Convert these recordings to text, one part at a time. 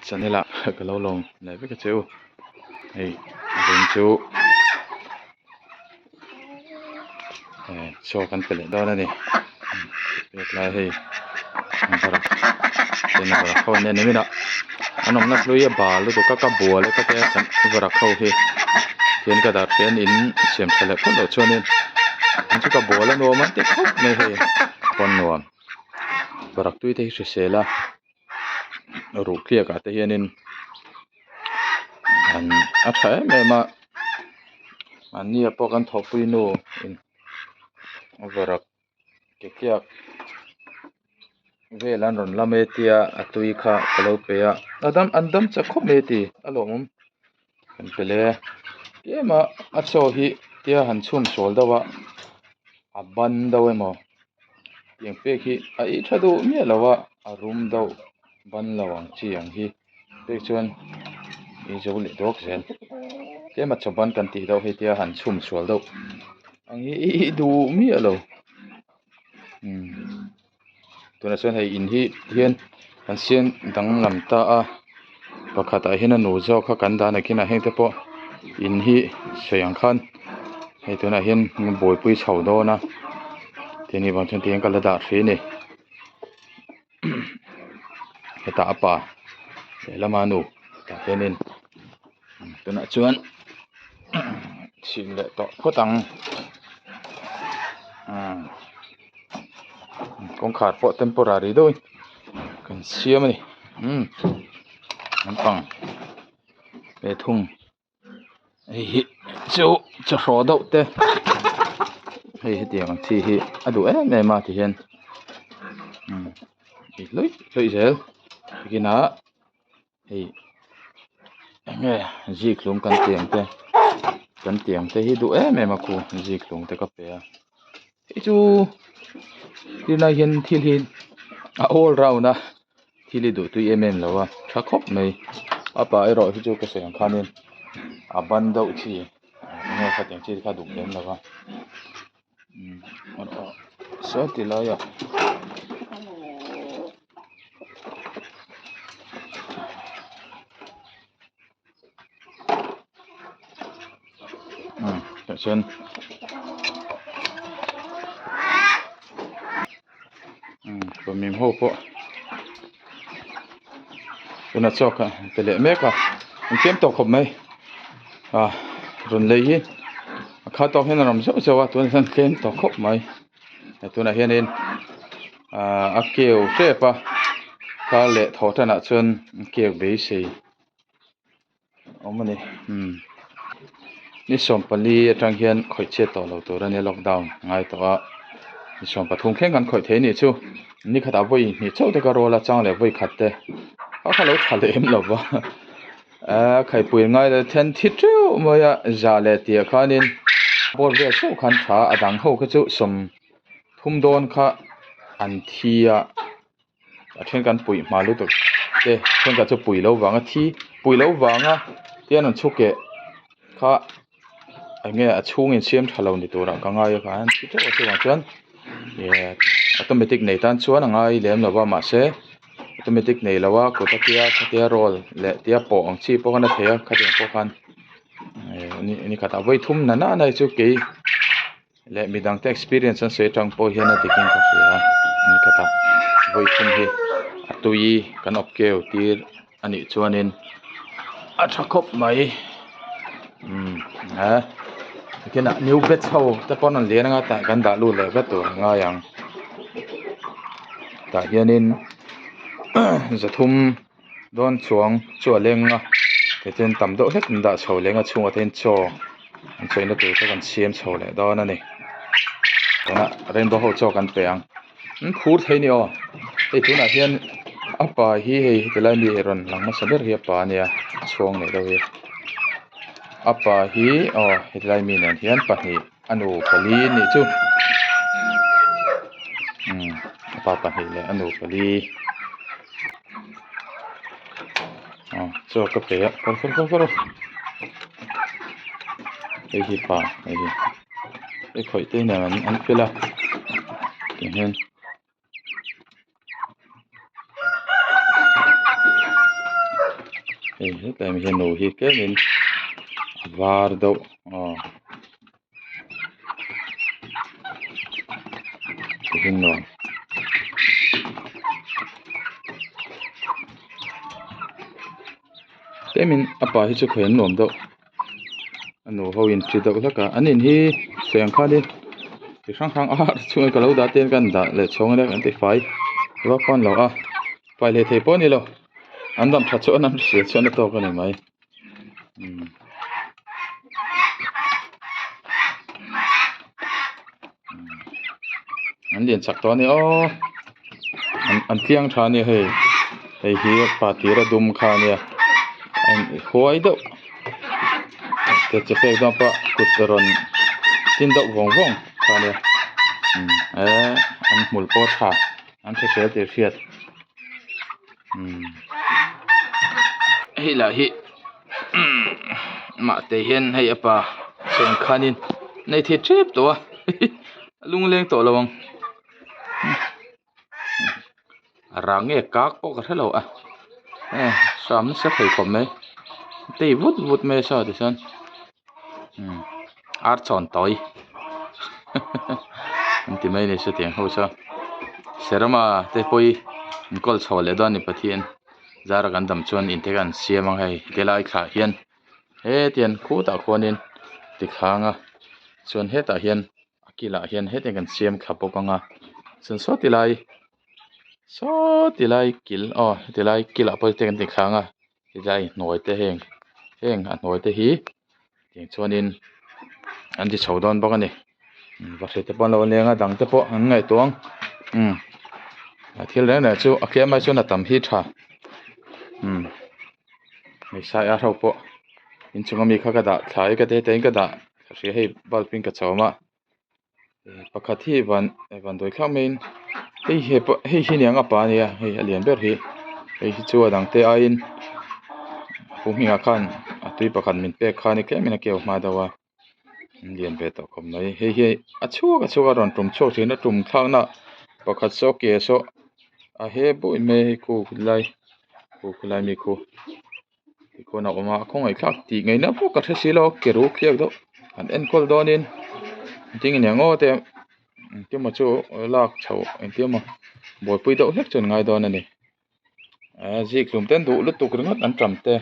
channel ah ka lo lawm leh vek a che u hei a then chu eh chaw kan pe leh dawn a ni pek lai hei varak ho an nia an awmna hlui a bal lutuk a ka bual e ka tia kan varak ho hi tihian ka dah hreh a in siam tha leh phawt loh chuanin an chu ka bual a nuam an ti khawp mai hei pawn nuam varak tui te hi hrisel a ruh tliak ah te hianin an a tha em em a mahni ah pawh kan thawhpui nu in varak ke tliak vel an rawn lam e tia a tui kha ka lo pe a a dam an dam chak khawp mai a ti a lawmawm kan pe le tlem a a chaw hi tia han chhum sual deuh a a ban deuh emaw tiang pek hi a ei tha duh miah lo a a rum deuh ban lo ang chi ang hi pek chuan ei zo leh dawk zel tlem a chaw ban kan tih deuh hei tia han chhum sual deuh ang hi ei duh miah lo umm. Tunah chuan hei in hi hian an siam danglam ta a pakhatah hian a nu zawk kha kan dan a kinah heng te pawh in hi sawi ang khan hei tunah hian buaipui chho dawn a tih vang chuan tihian ka la dah hrih a ni hetah a pa lehlamah a nu tah hianin tunah chuan chhim leh tawh phawt ang umm. Kawngkhar pawh temporary deuhin kan siam a ni umm naupang ve thung hei hi chu chawhraw deuh te hei hetiang ang chi hi a duh em em a tihian umm ei hlawih hlawih zel kinah. Hei eng nge zikhlum kan tih ang te kan tih ang te hi duh em em a khu zikhlum te ka pe a hei chu tunlai hian thil hi a all round a thil hi duh tui em em lo a tha khawp mai a pa erawh hi chu ka sawi ang khanin a ban deuh chi eng nge khatiang chi te kha duh lem lo va saw ti laiah. Tah chuan pawmim ho pawh tuna chaw kha an pe leh mek a an tlem tawh khawp mai a rawn lei hi a kha tawk hian a rawn zeuh zeuh a tunah hian tlem tawh khawp mai tunah hianin ahh a keu tep a kar leh thawh tanah chuan keu beisei awm a ni umm ni 14 atang hian khawih chhiat tawh lo tur a nia lockdown a ngai tawh a ni 13 thleng kan khawih thei a nih chu ni khatah vawi hnih chauh te ka rual a chang leh vawi khat te a kha lo tha leh em lo va ahh khaipui ngai leh then thi teuh mai a za leh tih ah khanin bawr vel chauh khan tha a dang ho kha chu 30 dawn kha an thi a. A then kan puih hma lutuk te thenkhat chu pui lo vanga thi pui lo vanga tian an chhuk eh kha eng nge a chhung in siam tha lo ni turah ka ngai a kha an thi teuh a chuvang chuan eh automatic nei tan chuan a ngai lem lo va mahse automatic nei lo a kut a tia khatia roll leh tia pawh ang chi pawh khan a thei a khatiang pawh khan eh ni khatah vawi thum na na na hi chu kei. Leh midang te experience an sawi atang pawh hian a dik in ka hria a ni khatah vawi thum hi a tui kan awp keu tir a nih chuanin a tha khawp mai umm a kinah new batch ho te pawn an lian anga tah kan dah lut leh vat tur a ngai ang tah hianin zathum dawn chuang chu a leng a tichuan tam deuh hlek an dah chho leng a chhungah te hian chaw an chawina tur te kan siam chho leh dawn a ni tunah rainbow ho chaw kan pe ang an phur thei a ni aw hei tunah hian a pa hi hei heti lai mi rawn lang hmasa ber hi a pa a nia chhuang leh deuh hi a pa hi aw heti lai mi nen hian pahnih a nu pali a nih chu umm a pa pahnih leh a nu pali aw chaw ka pe a kal kal kal kal hei hi pa hei hi hei khawih te nen an fel a tihian. Hei hetlai ah hian no hi tlemin a var deuh aw tihian nuam. Tlemin a pa hi chu khawi an nuam deuh a nu ho in thi deuh hlek a an in hi sawi ang khanin chi hrang hrang a chhungah ka lo dah te ka han dah leh chhawng ania kan ti fai vak pawn lo a fai leh thei pawh a ni lo. An dam tha chuan an hrisel chuan a tawk a ni mai umm an lian chak tawh a ni aw an tliang tha a nia hei hei hi pa tira dum kha a nia a in huai deuh te che pek dawn pawh kut a rawn tin deuh vawng vawng kha a nia umm eh an hmul pawh a tha an hrisel tih a hriat. Hei lah hi mahte hian hei a pa chhung khanin nei thei tep tawh a a lungleng tawh lo ang a rang nge kak pawh ka hrelo a hram nasa thei khawp mai tei vut vut mai a saw tichuan ar chawn tawi an ti mai a ni sawtiang ho saw serama te pawh hi an kawl chho leh dawn a ni pathian zara kan dam chuan inte kha an siam ang hei helai thlah hian hetiang khutah khuanin tikhang a chuan hetah hian a kilah hian hetiang kan siam thla bawk ang a chuan saw ti lai saw ti lai kil aw heti lai kilah pawh hetiang an ti khang a. Helai hnuai te heng heng a hnuai te hi tiang chuanin an ti chho dawn bawk a ni va hre te pawh an lo leng a dang te pawh an ngaihtuah ang umm a thil reng reng chu a tlem ai chuan a tam hi tha umm hei sai ar ho pawh inchung ami kha ka dah thlai ka te te in ka dah ka hria hei bulb in ka chhawm a. Pakhat hi van van dawi thlak maiin hei he pawh hei hi aniang a pa ania hei a lian ber hi hei hi chu a dang te aiin pu hmingah khan a tui pakhat min pek khan tlemin a keu hma deuh a an lian ve tawh khawp mai hei hi a chhuak a chhuak a rawn tum chhuak thin a tum thlakna pakhat saw ke saw a he bawih mai a hei khu lai khu khulai mi khu. Tikhuan a awm a a khawngaih thlak tih ngaihna pawh ka hre si lo a ke ru khiak deuh an enkawl dawnin engtin nge ngaw te engtin emaw chu lak chhoh engtin emaw buaipui deuh hlek chu an ngai dawn a ni ah zik hlum te an duh lutuk ringawt an tam te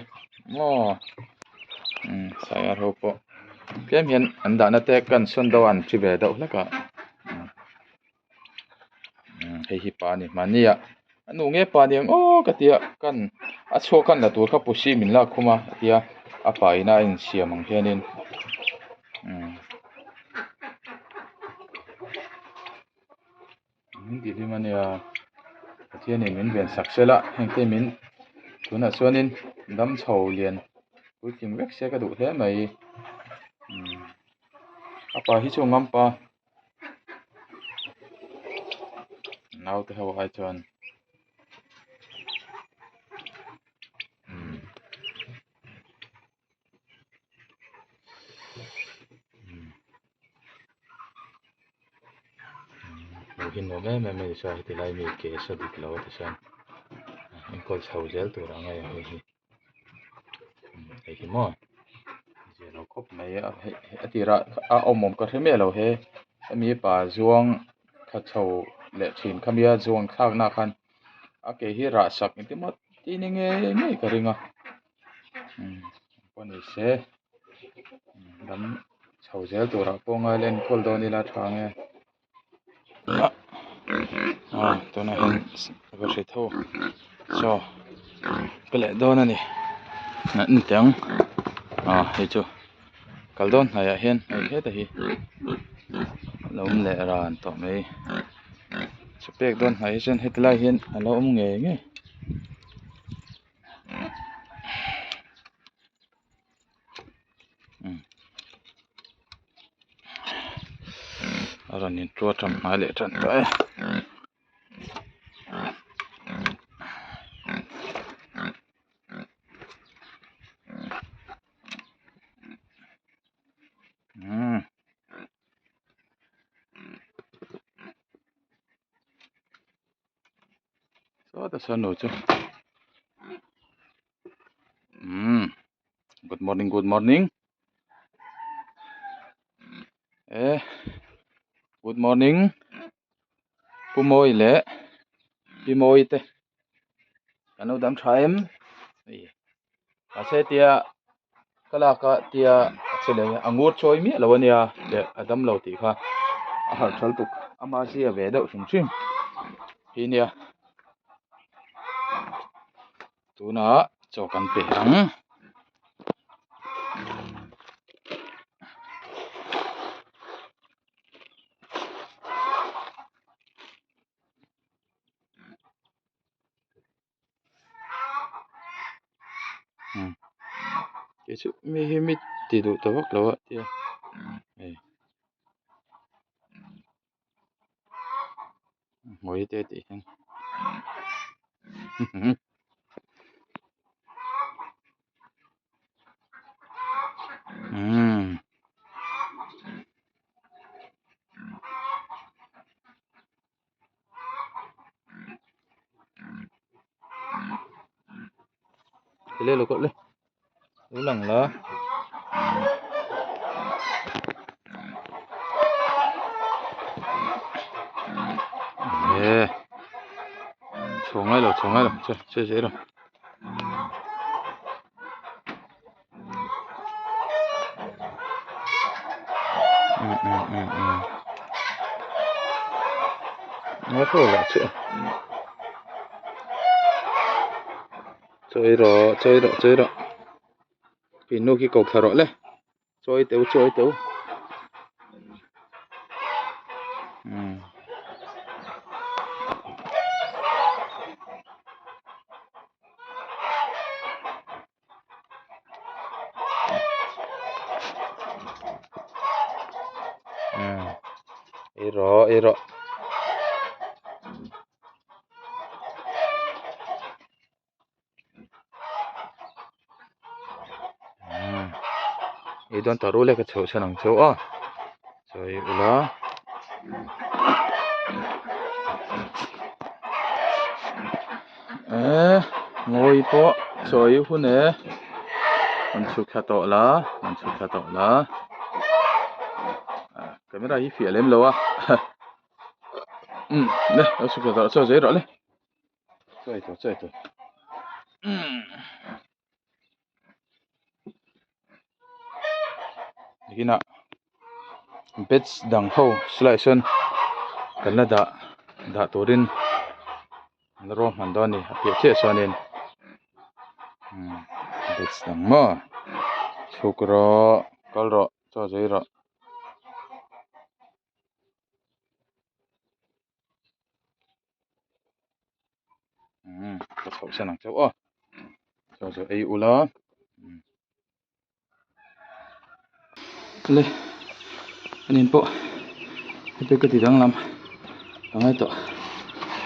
maw umm sai ar ho pawh tlem hian an dahna te kan sawn deuh a an thi ve deuh hlek a. Hei hi pa a ni hmanni a a nu nge pa ni ang aw ka tia kan a chhuak khan la tur kha pusi min lak khum a a tia a pa ina a insiam ang hianin umm min tih hlim ania Pathianin min ven sak sela heng te min tunah chuanin dam chho lian puitling vek se ka duh hle mai umm a pa hi chu a ngam pa. Naute ho ai chuan umm hmuh hi nuam em em a ni saw heti lai mi ke saw dik lo a ti chuan enkawl chho zel tur ang a hei hi hei hi maw zia lo khawp mai a hei a tirah a awm awm ka hre miah lo he hemi pa zuang thla chho leh thin kha nia zuang thlak na khan a ke hi rah sak engtin maw tih ni ngei ngei ka ring a umm pawh ni se dam chho zel turah pawh ngai ila enkawl dawn ila tha ang e. Ah tunah hian va hre tho chaw ka leh dawn a ni ni teh ang ah hei chu kal dawn hnaiah hian hei heta hi a lo awm leh ran tawh mai chaw pek dawn hnai hi chuan heti lai hian a lo awm ngei ngei. A rawn in tuar tan hnai leh tan tawh e. Umm. Sawta saw nu chu. Umm good morning good morning e good morning Pu Mawi leh Pi Mawi te kan lo dam tha em hei mahse tia ka lak a tia a che leh a ngur chawi miah lo ania leh a dam lo tih kha a harh tha lutuk ama zia ve deuh hrim hrim hi nia tunah chaw kan pe ang. Kei chu mi hi mi ti duh ta vak lo a tia hei hmui te tih hian umm. Le lo le lo lang la e chho ngai lo chho ngai lo che che che rawh Chawi rawh chawi rawh chawi rawh khi nu khi ko thla rawh le chawi teu chawi teu umm. Ei rawh ei rawh ei dawn tawh ru le ka chhoh chhan ang cheu aw chawi ula. Eee ngawi pawh chawi hun e rawn chhuk thla tawh la rawn chhuk thla tawh la ah camera hi fiah lem lo a umm le lo chhuk thla tawh chaw zai rawh le chaw ei tur chaw ei tur umm tihian batch dang ho silaiah sawn kan la dah dah turin an la ruahman dawn a ni a piah chiah chuanin umm batch dang maw chhuk rawh kal rawh chaw zai rawh. Umm ka chhoh san ang chauh aw chaw chu ei ula umm le an in pawh heti ka ti danglam ka ngai tawh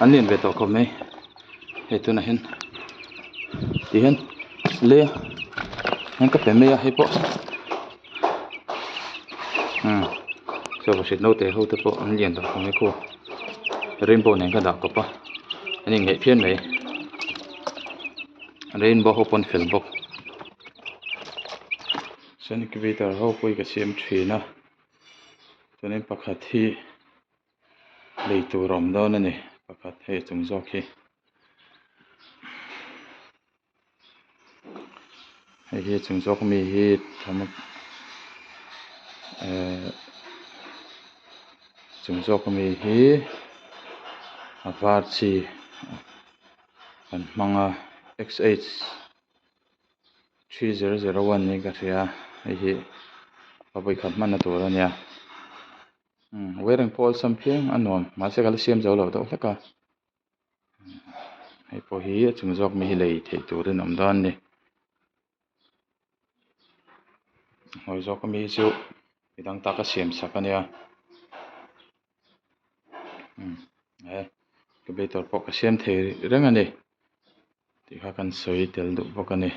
an lian ve tawh khawp mai hei tunah hian ti hian le hian ka pe mai a hei pawh umm chaw hrit naute ho te pawh an lian tawh khawp mai khaw rainbow nen ka dah kawp a an inngeih phian mai rainbow ho pawn fel bawk chuan incubator ho pawh hi ka siam thin a chuanin pakhat hi lei tur a awm dawn a ni pakhat hei a chung zawk hi. Hei hi chung zawk mi hi ehh chung zawk mi hi a var chi an hmang a XH 3001 niin ka hria hei hi a vawikhat hmanna tur a nia umm wearing pawh awlsam phian a nuam mahse ka la siam zo lo deuh hlek a. Hei pawh hi a chung zawk mi hi lei theih turin a awm dawn a ni a hnuai zawk ami hi chu midang taka siam sak a nia umm he incubator pawh ka siam thei reng a ni tih kha kan sawi tel duh bawk a ni.